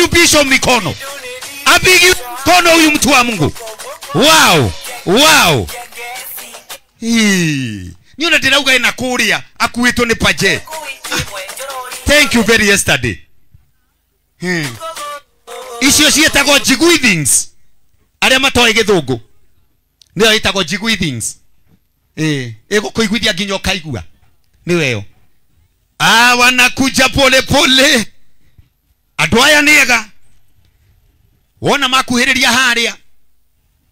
Huyu bishop mikono. Apigi mkono huyu mtu wa Mungu. Wow, wow. Hii. Niona ndirauga ina kuria akuitwo ni paje. Thank you very yesterday. Icio cietagwo jigwithings. Aria matoĩ gĩthũngũ. Nĩyo ĩtagwo jigwithings. Ĩgũkũiguithia nginya ũkaigua. Nĩwe ĩyo. Ah, wanakuja pole pole. Andũ aya nĩ ega. Wona makuhĩrĩria harĩa.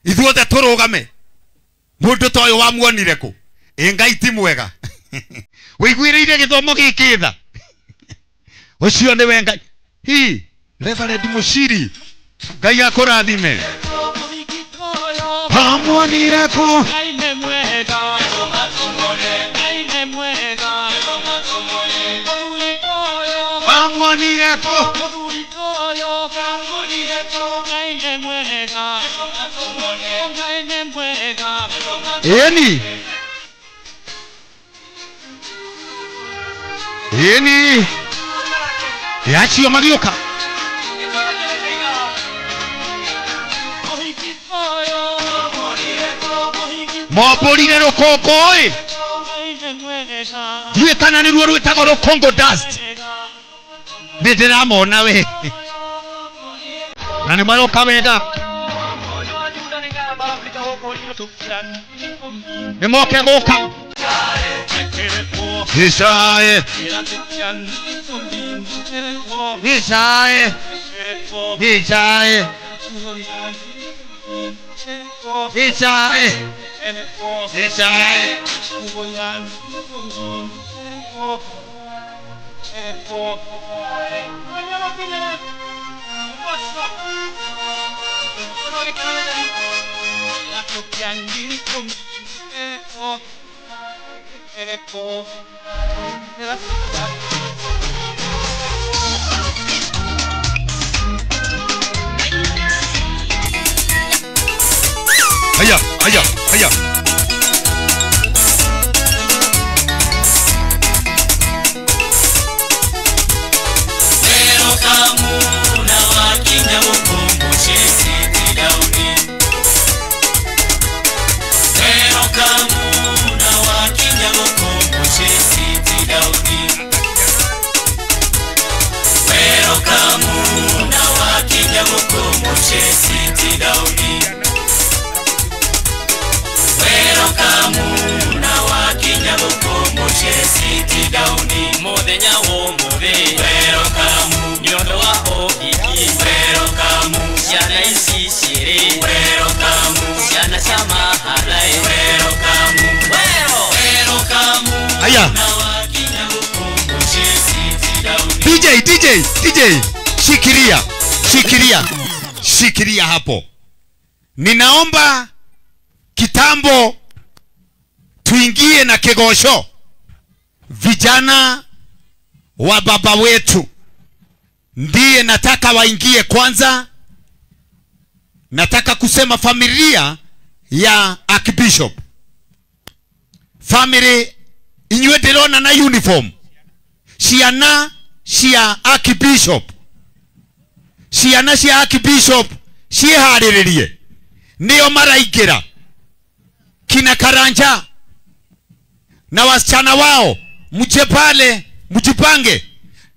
Ithuothe tũrũgame. Mũndũ ta ũyũ wamuonire kũ? Ĩ Ngai ti mwega. Wĩiguĩrĩire gĩthomo gĩkĩ tha. Ũcio nĩwe Ngai. Hi, Reverend Mushiri. Ngai akũrathime. Wamuonire kũ? Wamuonire kũ? Eni. Eni. Acio magĩũka. Mombũrire rũkũngũ ĩ. Ndiũĩ kana nĩruo rwĩtagwo rũkũngũ dust. Nĩ ndĩramona we. Na nĩ maroka wega. Nĩ moke gũka. Isae. Isae. Isae. Isae. Isae. Haya, haya, haya. Aya. DJ, DJ, DJ, shikilia, shikilia, shikilia hapo. Ninaomba kitambo tuingie na kigosho. Vijana wa baba wetu ndiye nataka waingie kwanza. Nataka kusema familia ya Archbishop. Family inywe ndirona na uniform. Ciana cia Archbishop. Ciana cia Archbishop ciĩharĩrĩrie. Nĩo maraingĩra. Kina Karanja na wasichana wao, mje pale, mjipange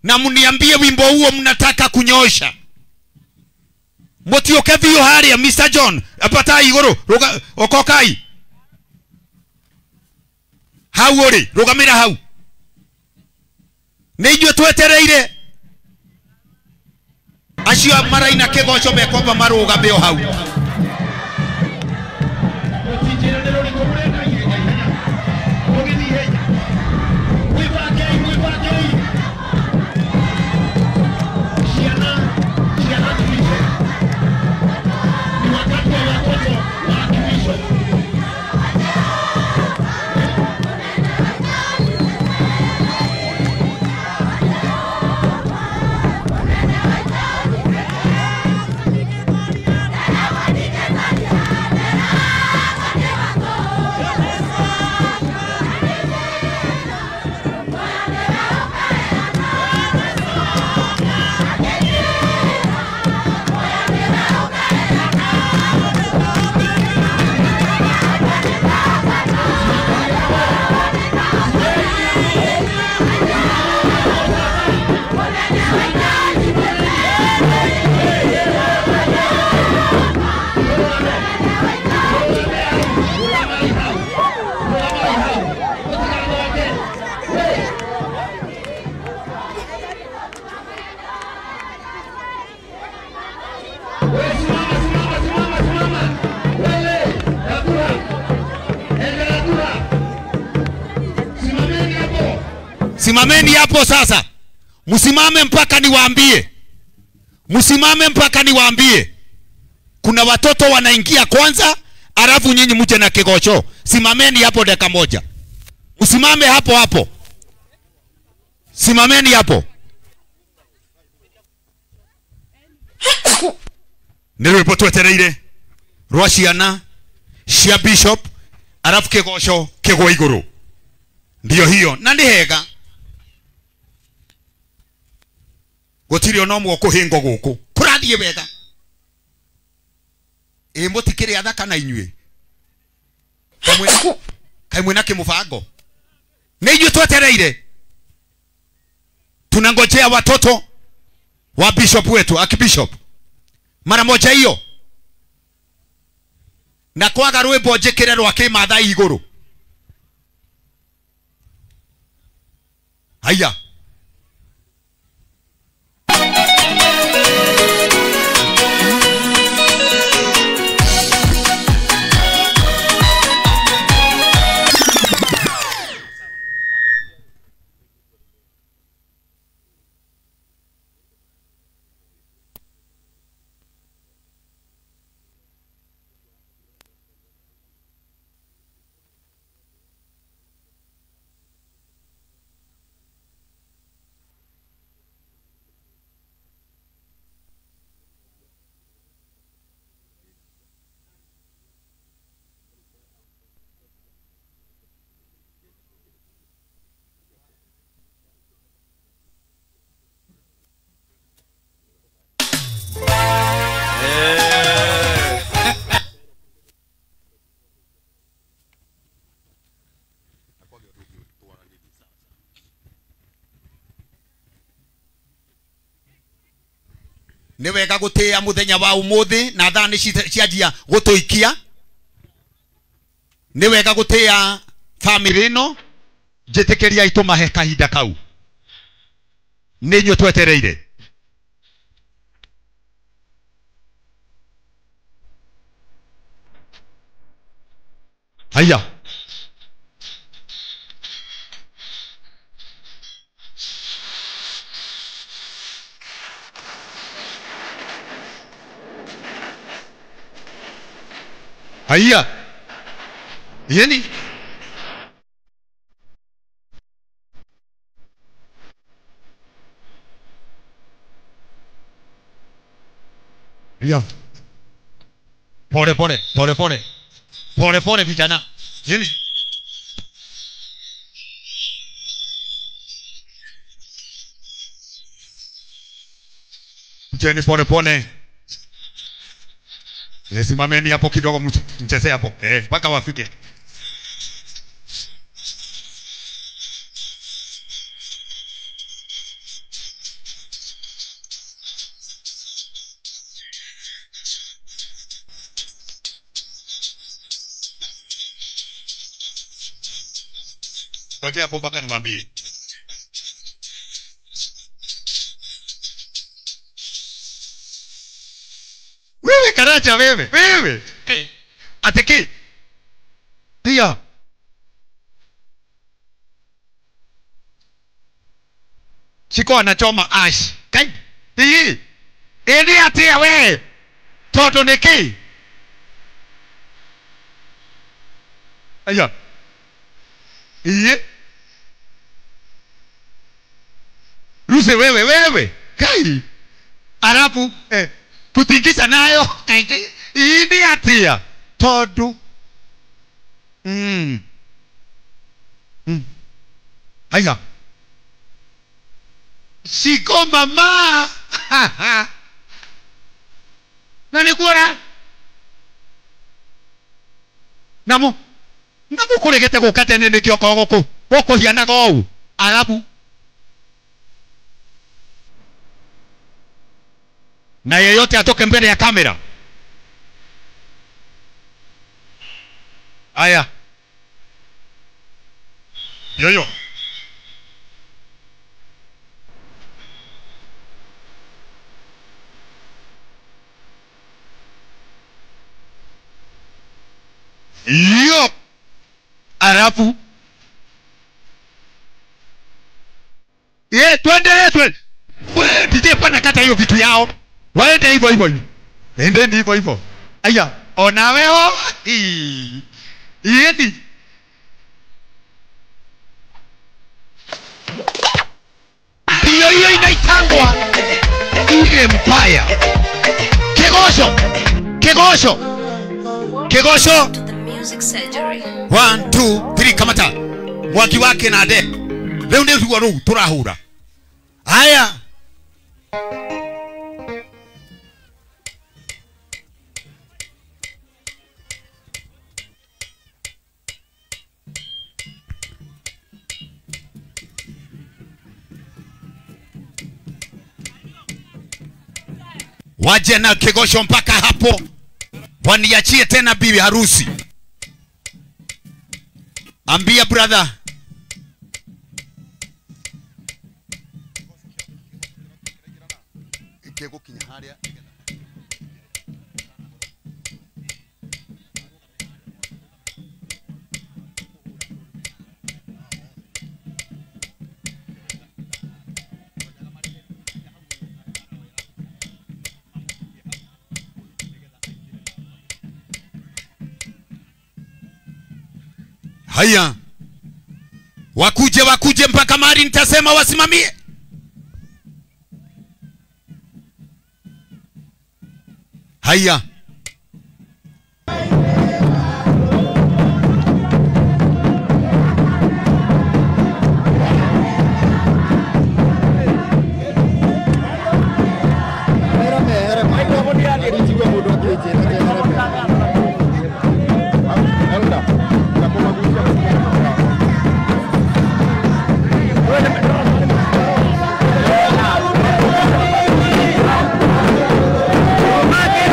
na mniambie wimbo huo mnataka kunyosha. Mutioke biũ harĩa Mr. John, apatai igũrũ, okokai. Hau ũrĩ, rũgamĩra hau. Nĩ inyuĩ twetereire. Acio maraina kĩgoco mekwamba marũgame o hau. Simameni hapo sasa. Msimame mpaka niwaambie. Msimame mpaka niwaambie. Kuna watoto wanaingia kwanza, alafu nyinyi mje na kigosho. Simameni hapo dakika moja. Msimame hapo hapo. Simameni hapo. Ni rwimbo twetereire rwa ciana cia bishop, alafu kigosho kigwa iguru. Ndio hiyo na ni hega. Gutiri ona mwe kuhingo guku kurathie wega. Ĩ mutikiri athaka na inyuĩ kaimwe mwina kimubango. Ni inyuĩ twetereire. Tunangojea watoto wa bishop wetu, akibishop. Mara moja hiyo. Na kwaga rwimbo njikire rwa kimathai iguru. Haya. Nĩ wega gũtĩĩa mũthenya wa ũmũthĩ na thaa nĩ cianjia gũtũikia. Nĩ wega gũtĩĩa family ĩno, njĩtĩkĩria itũmahe kahinda kau. Nĩ inyuĩ twetereire. Haya. Haya. Yeni. Ya. Pole pole, pole pole. Pole pole vijana. Yeni. Jeni pole pole. Simameni hapo kidogo, mcheze hapo. Mpaka wafike. Ngoja hapo mpaka niwaambie. Wewe Karacha wewe. Wewe. Ateki. Ndio. Chiko anachoma ash. Kai. Tii. Eni atia wewe. Toto neki. Aya. Iye. Ruse wewe wewe. Kai. Arabu kutingisha nayo. Ini atia. Todo. Aya. Shiko mama. Nani kuora? Namo. Namo kuregete gukate nene kioko goku. Goko hianaga ou. Arabu. Na yeyote atoke mbele ya kamera. Aya. Yoyo. Yo. Arafu. Ye, twende twende. Wewe DJ pana kata hiyo vitu yao. Waende hivyo hivyo. Endeni hivyo hivyo. Aya, ona wewe. Yeti. Hiyo hiyo inaitangwa ile mbaya. Kegosho. Kegosho. Kegosho. 1 2 3 kamata. Mwaki wake na ade. Leo ndio tuwa ruu turahura. Haya. Waje na kegosho mpaka hapo. Waniachie tena bibi harusi. Ambia brother. Haya. Wakuje wakuje mpaka mahali nitasema wasimamie. Haya. Mate,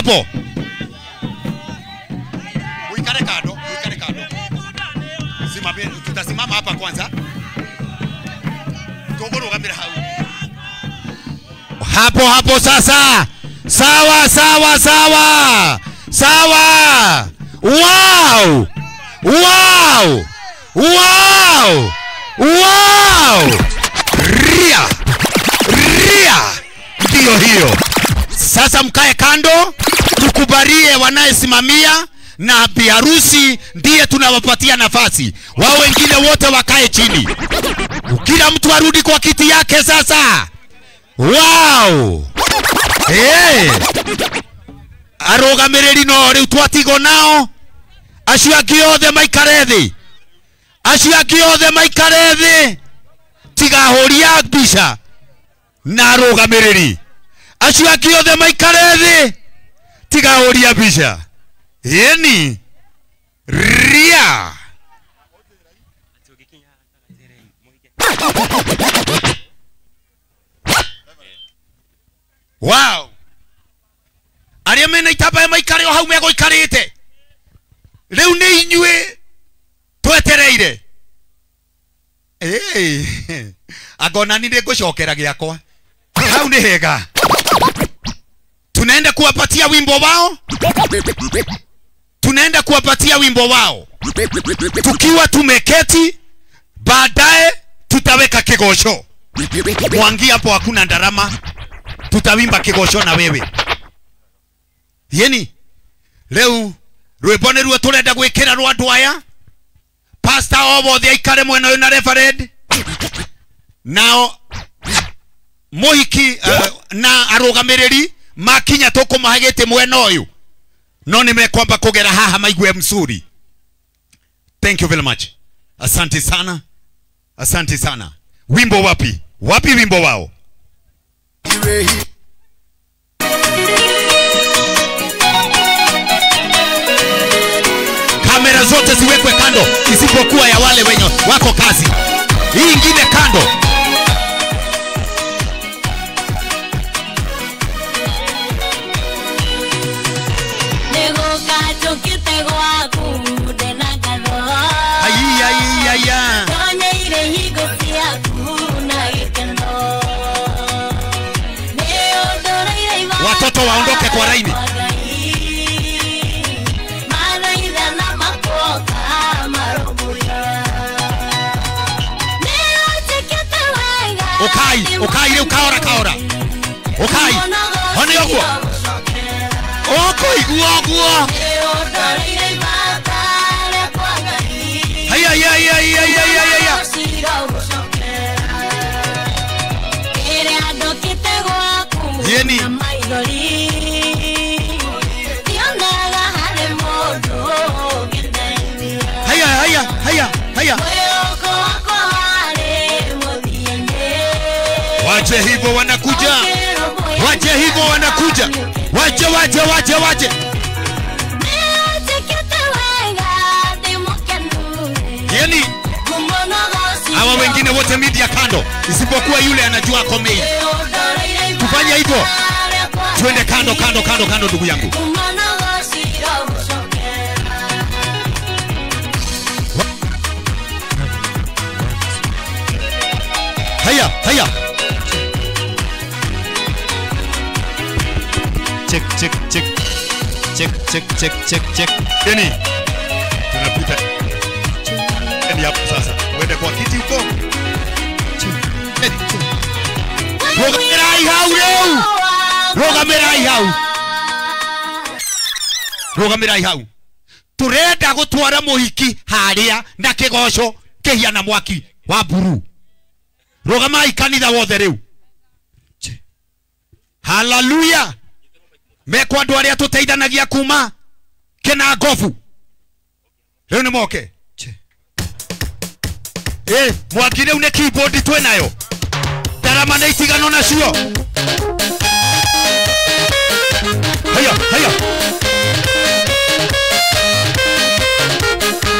hapo. Muikare kando, muikare kando. Simame, tutasimama hapa kwanza. Tugorugamira hau. Hapo hapo sasa. Sawa sawa sawa. Sawa. Wow! Wow! Wow! Wow! Ria! Ria! Ndio hiyo. Sasa mkae kando, tukubalie wanayesimamia na biharusi ndiye tunawapatia nafasi. Wao wengine wote wakae chini. Kila mtu arudi kwa kiti yake sasa. Wow! Hey! Arugamiriri no riu twatigo nao. Acio angĩ othe maikare thĩ. Acio angĩ othe maikare thĩ. Tigahũria mbica na arũgamĩrĩri. Acio angĩ othe maikare thĩ. Tigahũria mbica. Yeni ria. Wow. Arĩa mena itambaya maikare o hau megũikarĩte. Rĩu nĩ inyuĩ twetereire. Agona ni nĩngũcokera gĩakwa. Hau nĩ hega. Tunaenda kuwapatia wimbo wao. Tunaenda kuwapatia wimbo wao. Tukiwa tumeketi, baadaye tutaweka kigosho. Mwangi hapo hakuna ndarama. Tutawimba kigosho na wewe. Yeni leo rwimbo nĩruo tũrenda gwĩkĩra rwa andũ aya. Pastor o wothe aikare mwena ũyũ na reverend. Nao mũhiki na arũgamĩrĩri makinya tũkũmahe gĩtĩ mwena ũyũ. No nĩmekwamba kũgera haha maigue mzuri. Thank you very much. Asante sana. Asante sana. Wimbo wapi? Wapi wimbo wao? Kamera zote ziwekwe kando isipokuwa ya wale wenye wako kazi. Hii ingine kando. Watoto waondoke kwa laini. Ukai, ukai, ukaora kaora. Ukai. Honi ogwo. Okoigua ogwo. Haya haya haya haya haya. Yeni. Haya haya haya haya. Wache hivyo wanakuja. Wache hivyo wanakuja. Wache wache wache wache. Yeni. Hawa wengine wote media kando isipokuwa yule anajua komei. Tufanye hivyo. Tuende kando kando kando kando ndugu yangu. Haya haya. Check check check. Check check check check check. Yeni. Tunapita. Yeni hapo sasa. Uende kwa kiti huko. Rugamirai hau rĩu. Rugamirai hau. Rugamirai hau. Turenda gutwara muhiki haria na kigoco kihiana mwaki wa buru. Rugamai kanitha wothe rĩu. Hallelujah. Mekwa andu aria tuteithanagia kuma kina ngobu. Rĩu nĩ moke. Mwaki rĩu nĩ keyboard twĩnayo. Ndarama nĩ itigano nacio. Haya haya.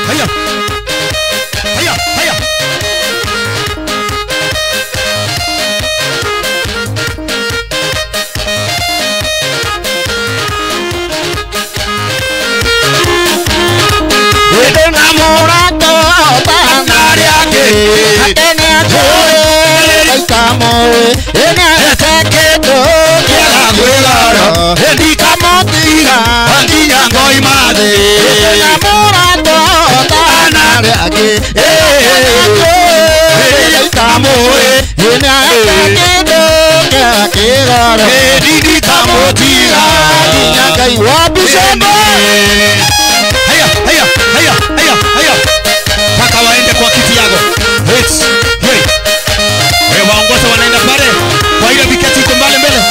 Haya. Haya haya. Haya, haya, haya, haya, haya. Paka waende kwa kiti yako. Hey. Hey, waongoza wanaenda pale. Kwa ile viketi iko mbele mbele.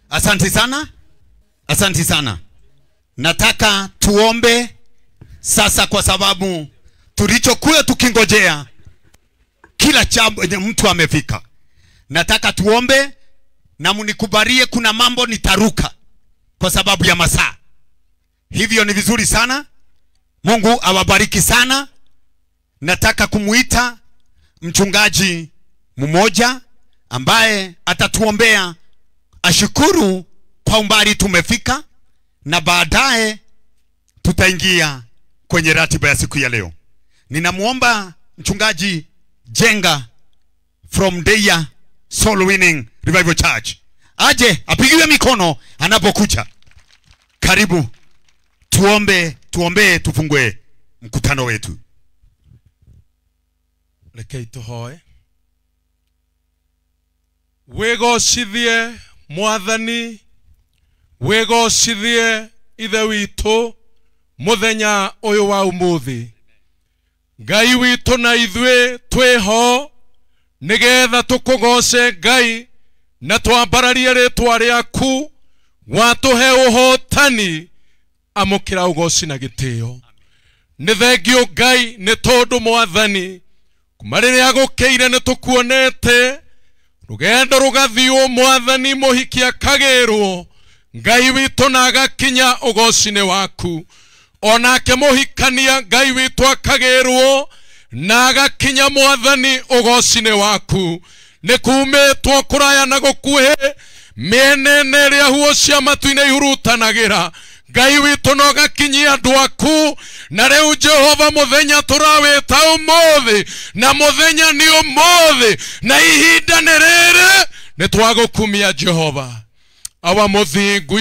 Asante sana. Asante sana. Nataka tuombe sasa kwa sababu tulichokuwa tukingojea kila chambo mtu amefika. Nataka tuombe na mnikubalie kuna mambo nitaruka kwa sababu ya masaa. Hivyo ni vizuri sana. Mungu awabariki sana. Nataka kumuita mchungaji mmoja ambaye atatuombea, ashukuru kwa umbali tumefika, na baadaye tutaingia kwenye ratiba ya siku ya leo. Ninamuomba mchungaji Jenga from Deya Soul Winning Revival Church aje apigiwe mikono anapokuja. Karibu tuombe, tuombe tufungue mkutano wetu. Rekei tuhoe. Wigocithie Mwathani, wigocithie Ithe witũ muthenya uyu wa umuthi. Ngai witũ na ithuĩ twĩho nigetha tukugoce Ngai na twambararie rĩtwa rĩaku, watuhe ũhotani, amũkĩra ũgoci na gĩtĩo. Nĩ thengio Ngai nĩ tondũ Mwathani kuma rĩrĩa gũkĩire nĩ tũkuonete rũgendo rũgathiũ Mwathani mũhiki akagĩrwo Ngai witũ na agakinya ũgoci-inĩ waku. Onake mũhikania Ngai witũ akagĩrwo na agakinya Mwathani ũgoci-inĩ waku. Nĩ kumĩtwo kũraya na gũkuhĩ, mĩena ĩrĩa huo cia matu-inĩ ihurutanagĩra Ngai witũ no gakinyia andũ aku. Na rĩu Jehova mũthenya tũrawĩta ũmũthĩ, na mũthenya nĩ ũmũthĩ, na ihinda nĩ rĩrĩ, nĩ twagũkumia Jehova awa mũthingu.